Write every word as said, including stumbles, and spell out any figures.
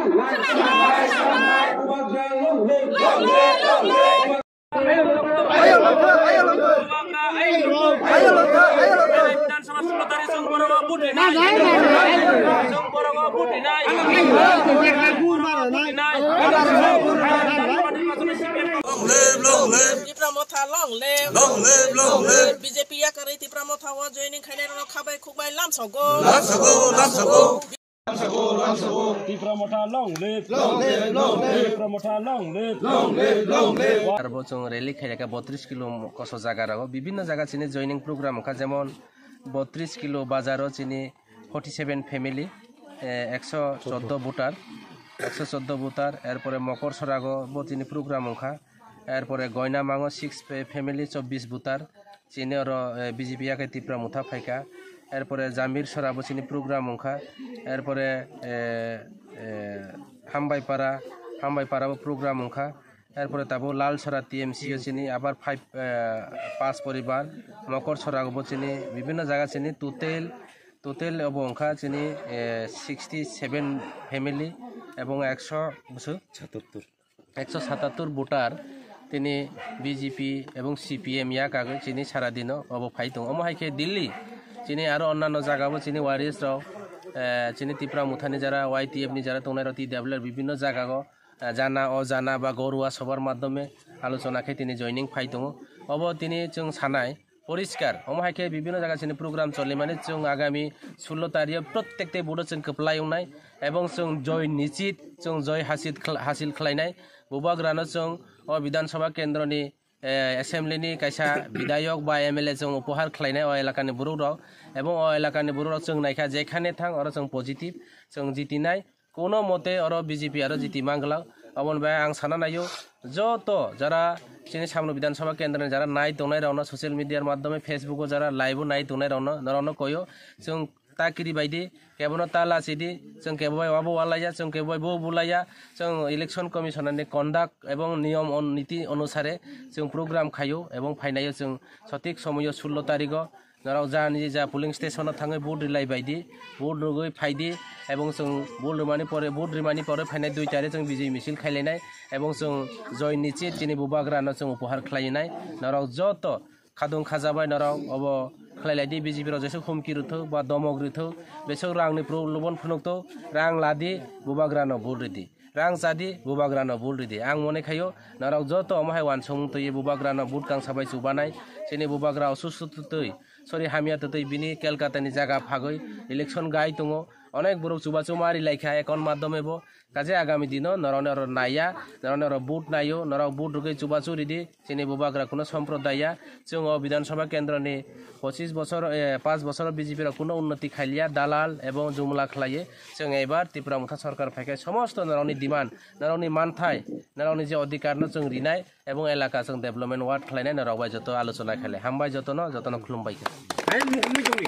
Long live, long live. Tipra Motha long live. Long live, long live. B J P yakarwi Tipra Motha o joining khainai rok khabai khukbai lamsogo. Lamsogo, lamsogo. Tipra Motha long live. Long live, long live. Tipra Motha long live. Long live, long live. Arbo chwng rally khaiyakha botris kilo koso jaga rogo, bibinno jaga chini joining program wngkha, jemon botris kilo bazaro chini forty seven family, eh, ekso chordo voter, ekso chordo voter, erpore Mokor Sorago bo chini program wngkha, erpore Goinamango six fa-, family chobbish voter, chini oro, eh, B J P yakarwi Tipra Motha phaikha, erpore Jambir Sorabo chini program wngkha, erpore, eh, eh, Hambaipara, Hambaipara bo program wngkha, erpore tabuk Lalsora T M C o chini abar five, eh, pas poribar, Mokor Sorago bo chini bibinno jaga chini total, total obo wngkha chini, eh, sixty seven family ebong ekso bwswk ekso satattur voter tini B J P ebong C P M ya kagwi chini sara dino obo phai tongo. Omo hai khe Delhi chini aro onnanno jaga bo chini warriors rok, eh, chini Tipra Mothani jara Y T F ni jara tongnai rok T W R bibinno jaga o, eh, jana o jana ba gorua sobar madhyome alochona khe tini joining phai tongo. Obo tini chwng sanai poriskar. Omo hai khe bibinno jaga chini program cholimani, chwng agami sullo tario prottekte vote o chwng kwplai wngnai ebong chwng joy nichit, chwng joy hasil khla-, hasil khlainai. Bubagrano chwng o Bidhan Sabha kendroni, eh, assembly ni kaisa bidhayok ba M L A chwng upohar khlainai o elakani borok rok, ebong o elakani borok rok chwng naikha jekhane thang oro chwng positive chwng jitinai. Kuno mote oro B J P aro jiti manglak. Aboni bai ang sana naio, joto jara chini Samno Bidhan Sabha kendroni jara nai tongnai rokno, social media madhyome, Facebook o jara live o nai tongnai rokno, norokno koyo, chwng ta kiri bai di, kebono ta lachi di, chwng kebo bai wabo walaiya, chwng kebo bai bo bulaiya, chwng Election Commission ni conduct ebong niyom on-, niti onusare chwng program khaio ebong phainaio chwng sothik somoyo sullo tarigo. Norok ja ni ja polling station o thangwi vote rilai bai di, vote rwgwi phai di, ebong chwng vote rwmani pore, vote rimani pore phainai dui tarik chwng bijoi misil khailainai, ebong chwng joy nichit chini bubagrano chwng upohar khlainai. Norok joto khadung khajabai norok obo khlailai di, B J P rok jesuk humki rwthok ba domok rwthok, besok rangni pro-, lobon phunukthok, rang ladi, bubagrano vote ridi. Rang chadi, bubagrano vote ridi. Ang mone khaio, norok joto omo hai uansukmung twiwi bubagrano vote kangsa bai chubanai. Chini bubagra osusto twtwi, sorry, hamya twtwi bini Kolkata ni jaga phagwi election gai tongo. Onek borok chubachu ma rilaikha account madhyome bo. Kaje agami dino norokni oro naiya, norokni oro vote naio, norok vote rwgwi chubachu ridi. Chini bubagra kuno somprodaya. Chwng o Bidhan Sabha kendroni pochis bosor, eh, panch bosor B J P rok kuno unnoti khailiya, dalal ebong jumla khlaiwi. Chwng ebar Tipra Motha sorkar phaikhe somosto norokni demand, norokni manthai, norokni je odhikar no chwng rinai ebong elaka chwng development work khlainai norok bai joto alochona khailai. Hambai jotono, jotono khulumbai khe.